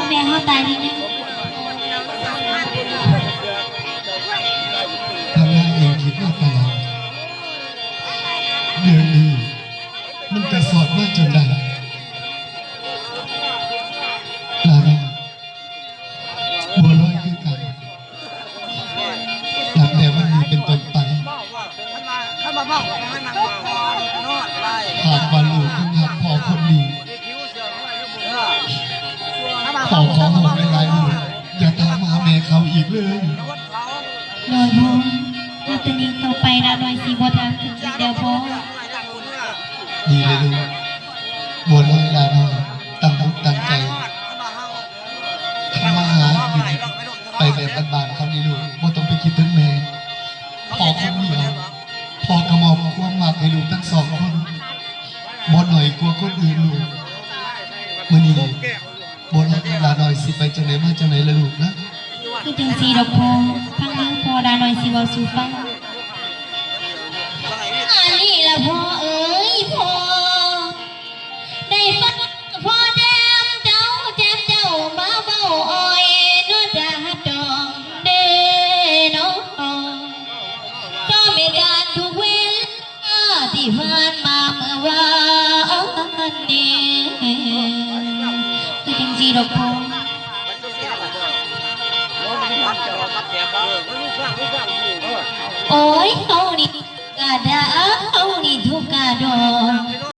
ແມ່ເຮົາຕາຍດີນະ. ທາງນາງເອງຄິດມາຕະຫຼອດ ເລື່ອງນີ້ມັນກະສອດມາຈົນໄດ້. ຫຼານນ້ອຍ ບົວລອຍຄືກັນ. ນັບແຕ່ວັນນີ້ເປັນຕົ້ນໄປ ຫາກວ່າລູກຍັງຮັກພໍ່ຄົນນີ້ ພໍ່ຂໍຮ້ອງຫຼາຍໆ ລູກຢ່າຖາມຫາແມ່ເຂົາອີກເລີຍ. ໂດຍພໍ່ ນັບແຕ່ນີ້ຕໍ່ໄປຫຼານນ້ອຍຊິບໍ່ຖາມເຖິງອີກແລ້ວພໍ່. ດີເລີຍລູກ ບົວລອຍ ຫຼານນ້ອຍ ຕັ້ງອົກຕັ້ງໃຈ ທຳມາຫາກິນໄປແບບບ້ານໆ ເຂົານີ້ລູກ ບໍ່ຕ້ອງໄປຄິດເຖິງແມ່. ພໍ່ຄົນດຽວ ພໍ່ກະມອບຄວາມຮັກໃຫ້ລູກທັງສອງຄົນ ບໍ່ໜ້ອຍກວ່າຄົນອື່ນລູກ. ມື້ນີ້ບົວລອຍ ກັບຫຼານນ້ອຍຊິໄປຈັ່ງໃດມາຈັ່ງໃດລະລູກນະ? ຄືຈັ່ງຊີ້ດອກພໍ່ ຟັງເດີພໍ່ ຫຼານນ້ອຍຊິເວົ້າສູ່ຟັງ. ອັນນີ້ລະພໍ່ເອີຍ ພໍ່ ໄດ້ຟັງພໍ່ແຈມເຈົ້າ ແຈມເຈົ້າມາເວົ້າອ້ອຍເນາະ ດາດອງເດ້ເນາະ. ຕໍ່ເຫດການທຸກເວລາທີ່ຜ່ານມາເມື່ອວານນີ້ ຄືຈັ່ງຊີ້ດອກພໍ່. ໂອ້ຍ ເຮົານີ້ກະດາ ເຮົານີ້ທຸກກະດອງ